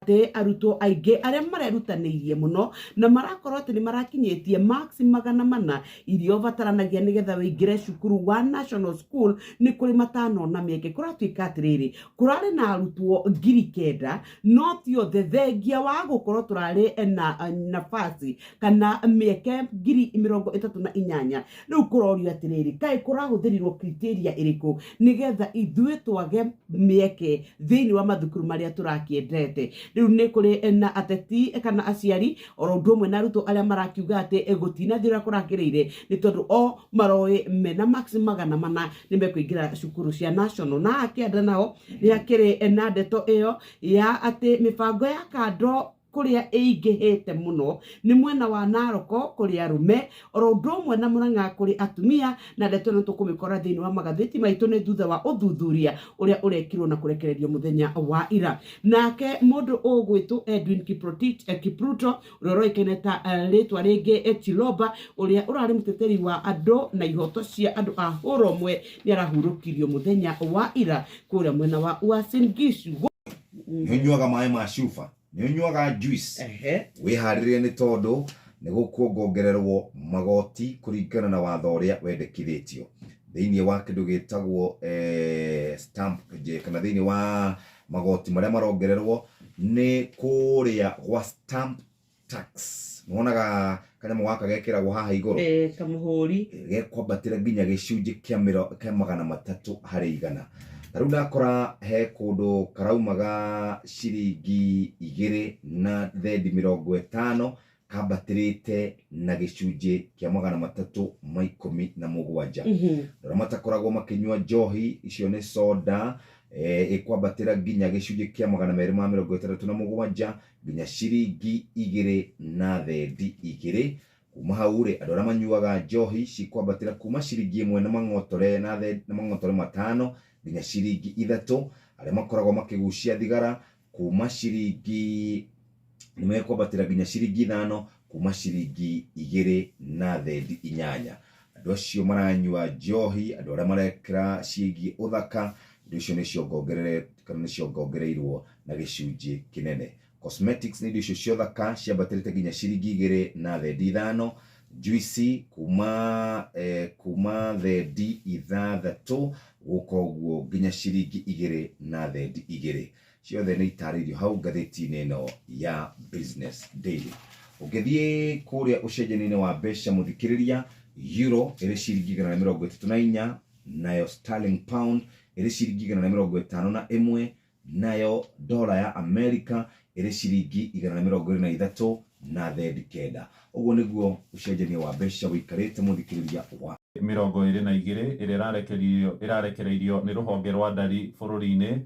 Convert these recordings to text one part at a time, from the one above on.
Atĩ arutwo aingĩ arĩa marerutanĩirie mũno na marakorwo atĩ nĩ marakinyĩtie marks 400 iria ũbataranagia nĩgetha wĩingĩre cukuru wa National School, nĩ kũrĩ matanona mĩeke. Kũratuĩka atĩrĩrĩ, kũrarĩ na arutwo 9,000, no ti othe, thengia wa gũkorwo tũrarĩ na nafasi kana mĩeke 38,000. Rĩu kũrorio atĩrĩrĩ, kaĩ kũrahũthĩrirwo criteria ĩrĩkũ nĩgetha ithuĩ twage mĩeke thĩinĩ wa mathukuru marĩa tũrakĩendete? Rĩu nĩ kũrĩ na ateti kana aciari oro ũndũ ũmwe na arutwo arĩa marakiuga atĩ gũtinathiĩ ũrĩa kũrakĩrĩire, nĩ tondũ o maroĩ mena marks 400 nĩ mekũingĩra cukuru cia national. Na akĩenda nao nĩ hakĩrĩ na ndeto ĩyo ya atĩ mĩbango ya kando kũrĩa ĩingĩhĩte mũno nĩ mwena wa Naroko kũrĩ arũme oro ũndũ ũmwe na Murang'a kũrĩ atumia. Na ndeto ĩno tũkũmĩkora thĩinĩ wa magathĩti maitũ, nĩ thutha wa ũthuthuria ũrĩa ũrekirwo na kũrekererio mũthenya wa ira. Nake mũndũ ũgwĩtwo Edwin Kiprotich, Kipruto, ũrĩa ũroĩkaine ta rĩtwa rĩngĩ Chiloba, ũrĩa ũrarĩ mũteteri wa andũ na ihoto cia andũ a hũra ũmwe, nĩ arahurũkirio mũthenya wa ira kũrĩa mwena wa Uasin Gishu. Nĩ ũnyuaga maĩ ma cuba? Nĩ ũnyuaga juice? Wĩharĩrie, nĩ tondũ nĩ gũkuongongererwo magoti kũringana na watho ũrĩa wendekithĩtio thĩinĩ wa kĩndũ gĩtagwo stamp kana thĩinĩ wa magoti marĩa marongererwo nĩ kũrĩa gwa stamp tax. Nĩwonaga kanyamũ gaka gekĩragwo haha igũrũ? Kamũhũri. Gekwambatĩra nginya gĩcunjĩ kĩa 300%. Ta rĩu ndakora he kũndũ karaumaga ciringi 2 na thendi 50, kambatĩrĩte na gĩcunjĩ kĩa 317. Arĩa matakoragwo makĩnyua njohi, icio nĩ soda, ĩkwambatĩra nginya gĩcunjĩ kĩa 267 nginya ciringi 2 na thendi 2. Kuma hau rĩ, andũ arĩa manyuaga njohi cikwambatĩra kuma ciringi 1 na mang'otore na mang'otore 5 nginya ciringi 3. Arĩa makoragwo makĩgucia thigara, kuma ciringi nĩ mekwambatĩra nginya ciringi 5 kuma ciringi 2 na thendi 8. Andũ acio maranyua njohi, andũ arĩa marekĩra ciĩgiĩ ũthaka, indo icio nĩ ciongongerere kana nĩ ciongongereirwo na gĩcunjĩ kĩnene. Cosmetics nĩ indo icio cia ũthaka, ciambatĩrĩte nginya ciringi 2 na thendi 5. Juici kuma thendi 6 gũka ũguo nginya ciringi 2 na thendi 2. Ciothe nĩ itarĩirio hau ngathĩti-inĩ ĩno ya Business Daily. Ũngĩthiĩ kũrĩa ũcenjania-inĩ wa mbeca, mũthikĩrĩria, euro ĩrĩ ciringi 134, nayo sterling pound ĩrĩ ciringi 151, nayo dola ya America ĩrĩ ciringi 123 na thendi 9. Ũguo nĩguo ũcenjania wa mbeca ũikarĩte, mũthikĩrĩria wa 22 ĩrĩa ĩrarekereirio nĩ rũhonge rwa ndari bũrũri-inĩ.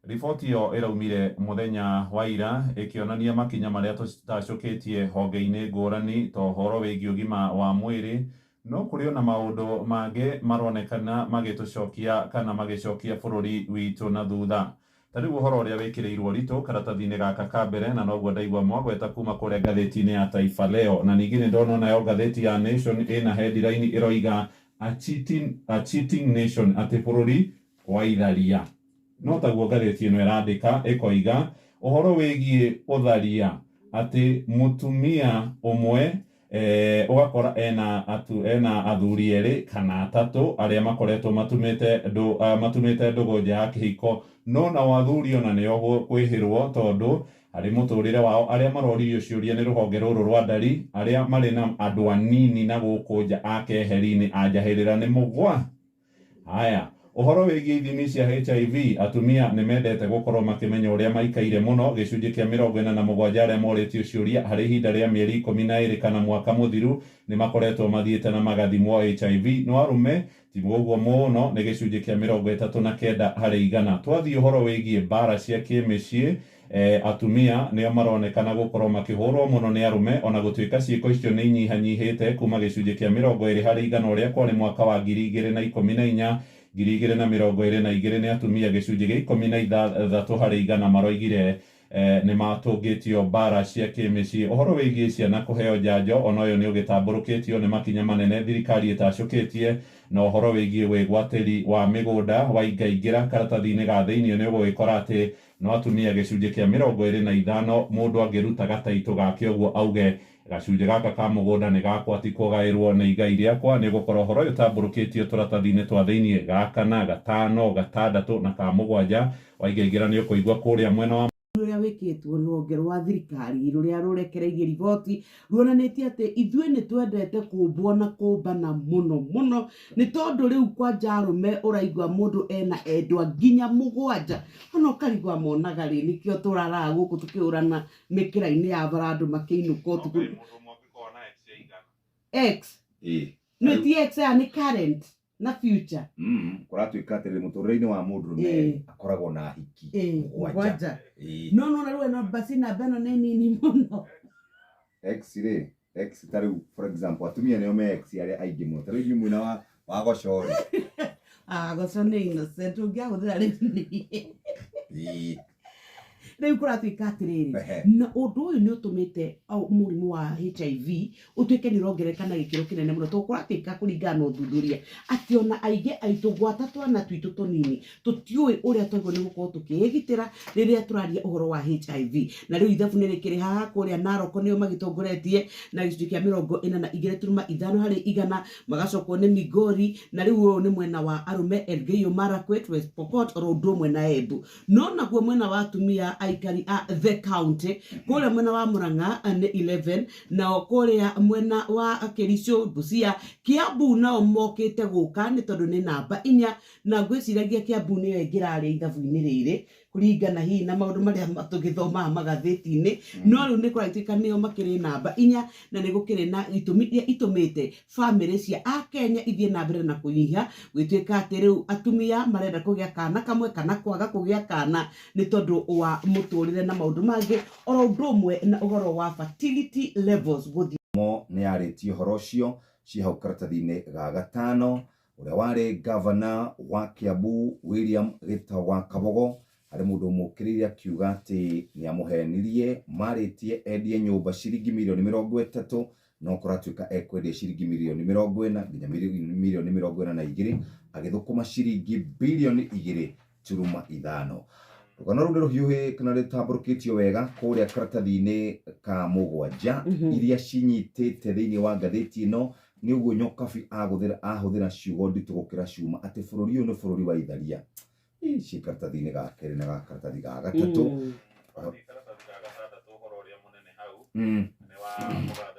Riboti ĩyo ĩraumire mũthenya wa ira ĩkĩonania makinya marĩa tũtacũkĩtie honge-inĩ ngũrani ta ũhoro wĩgiĩ ũgima wa mwĩrĩ, no kũrĩ ona maũndũ mangĩ maronekana magĩtũcokia kana magĩcokia bũrũri witũ na thutha. Ta rĩu ũhoro ũrĩa wĩkĩrĩirwo ũritũ karatathi-inĩ gaka ka mbere, na noguo ndaigua mwagweta kuma kũrĩa ngathĩti-inĩ ya Taifa Leo, na ningĩ nĩ ndona onayo ngathĩti ya Nation ĩna headline ĩroiga a cheating nation, atĩ bũrũri wa itharia. No taguo ngathĩti ĩno ĩrandĩka, ĩkoiga ũhoro wĩgiĩ ũtharia, atĩ mũtumia ũmwe ũgakora ena athuri erĩ kana atatũ arĩa makoretwo matumĩte ndũgũ nja ya kĩhiko. No nao athuri ona nĩo kwĩhĩrwo, tondũ harĩ mũtũrĩre wao arĩa maroririo ciũria nĩ rũhonge rũrũ rwa ndari, arĩa marĩ na andũ anini na gũkũ nja a keheri-inĩ anjahĩrĩra nĩ mũgwa. Haya, ũhoro wĩgiĩ ithimi cia HIV, atumia nĩ mendete gũkorwo makĩmenya ũrĩa maikaire mũno. Gĩcunjĩ kĩa 47 arĩa morĩtio ciũria harĩ ihinda rĩa mĩeri 12 kana mwaka mũthiru nĩ makoretwo mathiĩte na magathimwo HIV, no arũme ti ũguo mũno, nĩ gĩcunjĩ kĩa 39%. Twathiĩ ũhoro wĩgiĩ mbara cia kĩmĩciĩ, atumia nĩo maronekana gũkorwo makĩhũrwo mũno nĩ arũme, ona gũtuĩka ciĩko icio nĩ inyihanyihĩte kuma gĩcunjĩ kĩa 20% ũrĩa kwarĩ mwaka wa 2014, 2022, nĩ atumia gĩcunjĩ gĩa 16% maroigire nĩ matũngĩtio mbara cia kĩmĩciĩ. Ũhoro wĩgiĩ ciana kũheo njanjo ona ũyũ nĩ ũgĩtambũrũkĩtio nĩ makinya manene thirikari ĩtacũkĩtie. Na ũhoro wĩgiĩ wĩgwatĩri wa mĩgũnda, waingaingĩra karatathi-inĩ ga thĩinĩ nĩ ũgũgĩkora atĩ No atumia gĩcunjĩ kĩa 25 mũndũ angĩruta gataitũ gake ũguo auge gacunjĩ gaka ka mũgũnda nĩ gakwa ti kũgaĩrwo nĩ igai rĩakwa. Nĩ gũkorwo ũhoro ũyũ ũtambũrũkĩtio tũratathi-inĩ twa thĩiniĩ ga kana, gatano, gatandatũ na ka mũgwanja. Waingaingĩra nĩ ũkũigua kũrĩa mwena wa Ũrĩa wĩkĩtwo rũhonge rwa thirikari rũrĩa rũrekereirie riboti ruonanĩtie atĩ ithuĩ nĩ twendete kũmbwo na kũmbana mũno mũno, nĩ tondũ rĩu kwanja arũme ũraigua mũndũ ena endwa nginya mũgwanja, ona ũkarigwa monaga rĩ, nĩkĩo tũraraga gũkũ tũkĩhũrana mĩkĩra-inĩ ya bara andũ makĩinũka ũtukũ. X nĩ ti X, aya nĩ current na future. Kũratuĩka atĩrĩrĩ, mũtũrĩre-inĩ wa mũndũrũme akoragwo na ahiki mũgwanja. Mũgwanja. No no rĩu ĩno basi namba ĩno nĩ nini mũno. X rĩ, X ta rĩu, for example, atumia nĩo me X arĩa aingĩ mũno. Ta rĩu inyuĩ mwena wa Goco rĩ. Ah, Goco nĩ innocent, ũngĩahũthĩra rĩu nĩ Rĩu kũratuĩka atĩrĩrĩ, na ũndũ ũyũ nĩ ũtũmĩte mũrimũ wa HIV ũtuĩke nĩ ũrongerereka na gĩkĩro kĩnene mũno, tondũ kũratuĩka kũringana na ũthuthuria atĩ ona aingĩ aitũ gwata twana twitũ tũnini tũtiũĩ ũrĩa twagĩrĩirwo nĩ gũkorwo tũkĩĩgitĩra rĩrĩa tũraria ũhoro wa HIV. Na rĩu ithabu nĩ rĩkĩrĩ haha kũrĩa Narok nĩo magĩtongoretie na gĩcunjĩ kĩa 42.5 harĩ igana, magacokwo nĩ Migori, na rĩu ũyũ nĩ mwena wa arũme Elgeyo Marakwet, West Pokot oro ũndũ ũmwe na Embu. No naguo mwena wa atumia aikari a the county kũrĩa mwena wa Murang'a nĩ 11, nao kũrĩa mwena wa Kericho, Busia, Kiambu nao mokĩte gũka nĩ tondũ nĩ namba 4, na ngwĩciragia Kiambu nĩyo ĩngĩrarĩa ithabu-inĩ rĩrĩ kũringana hihi na maũndũ marĩa tũgĩthomaga magathĩti-inĩ. No rĩu nĩ kũratuĩka nĩo makĩrĩ namba 4, na nĩ gũkĩrĩ na itũmi iria itũmĩte bamĩrĩ cia Akenya ithiĩ na mbere na kũnyiha, gwĩtuĩka atĩ rĩu atumia marenda kũgĩa kana kamwe kana kwaga kũgĩa kana nĩ tondũ wa mũtũrĩre na maũndũ mangĩ, oro ũndũ ũmwe na ũhoro wa fertility levels gũthiĩ. Mo nĩ yarĩtie ũhoro ũcio ciĩ hau karatathi-inĩ ga gatano. Ũrĩa warĩ gavana wa Kiambu William Gĩtau wa Kabogo harĩ mũndũ ũmũkĩrĩire akiuga atĩ nĩ amũhenirie, marĩtie endie nyũmba ciringi mirioni 30, no kũratuĩka ekwendia ciringi mirioni 40 nginya mirioni 42, agĩthũkũma ciringi birioni 2.5. Rũgano rũu nĩ rũhiũhĩ kana rũtambũrũkĩtio wega kũrĩa karatathi-inĩ ka mũgwanja. Iria cinyitĩte thĩinĩ wa ngathĩti ĩno nĩ ũguo Nyokabi ahũthĩra ciugo nditũ gũkĩra cuma atĩ bũrũri ũyũ nĩ bũrũri wa itharia. Ci karatathi-inĩ ga kerĩ na ga karatathi ga gatatũ. Karatathi ga gatandatũ, ũhoro ũrĩa mũnene hau nĩ wa mũgathe.